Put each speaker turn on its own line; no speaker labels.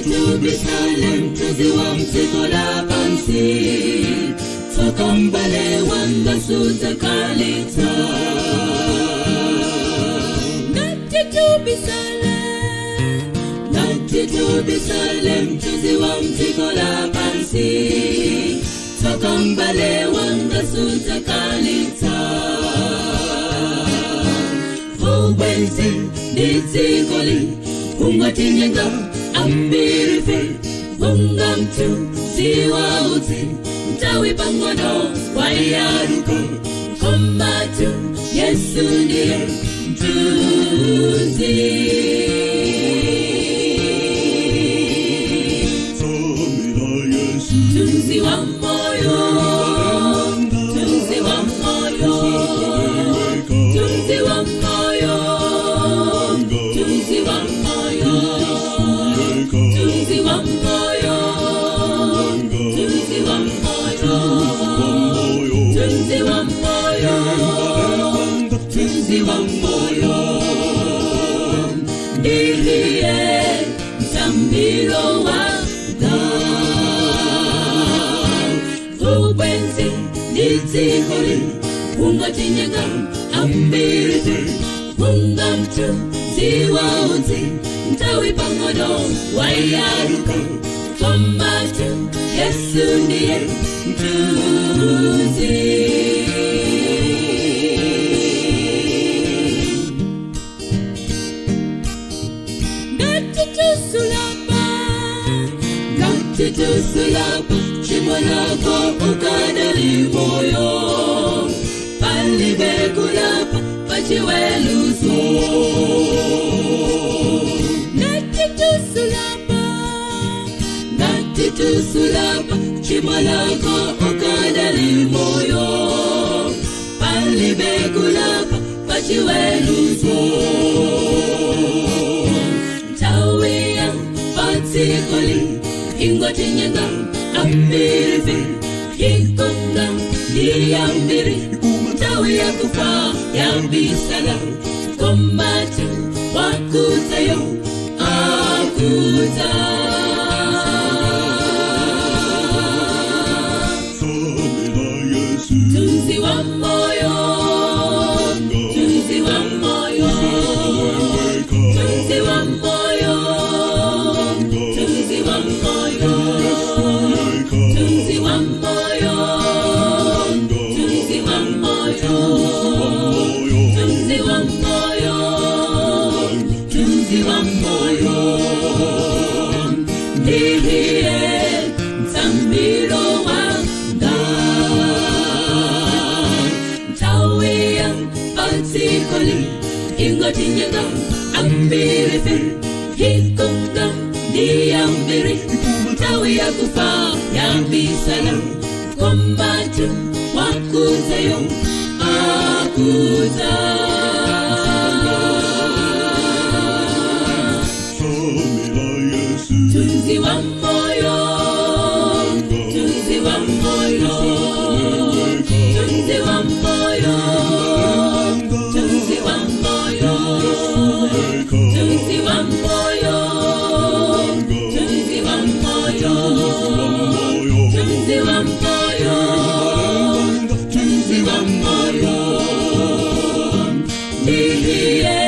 Tubisale mtuzi wa mtiko la pansi Tsokombale wanga suza kalita Ngati tubisale Ngati tubisale mtuzi wa mtiko la pansi Tsokombale wanga suza kalita Ubwenzi nditsikoli ungatinyenga ambirife unga mtu siwa uti mtawi pangono wayaruko komatu Yesu ndiye mtuzi Mtunzi wa moyo Mtunzi wa moyo Mtunzi wa moyo Mtunzi wa moyo Mtunzi wa moyo Mtunzi wa moyo Mtunzi wa moyo Mtunzi wa moyo Ndiye mtambilo wanga Ubwenzi nditsikoli ungatinyenga ambirife unga mtunzi wa uti mtawi pangono wayaruka komatu Yesu ndiye mtunzi Ngati tusulapa Ngati tusulapa chimwalako ukadali moyo Palibe kulapa pachiweluzo Ngati tusulapa Ngati tusulapa chimwalako ukadali moyo Palibe kulapa pachiweluzo Nthawi patsikoli ingotinyenga ambirife ikonga ndiyambiri Nthawi yakufa yambisala komatu wakuzayo akuza Mtunzi wa moyo Mtunzi wa moyo Mtunzi wa moyo Mtunzi wa moyo Mtunzi wa moyo Mtunzi wa moyo Mtunzi wa moyo Mtunzi wa moyo Ndiye mtambilo wanga Nthawi ya patsikoli ingotinyenga ambirife ikonga ndiyambiri Nthawi yakufa yambisala komatu wakuzayo akuza Mtunzi wa moyo Mtunzi wa moyo Mtunzi wa moyo Mtunzi wa moyo Mtunzi wa moyo Mtunzi wa moyo Mtunzi wa moyo Mtunzi wa moyo Ndiye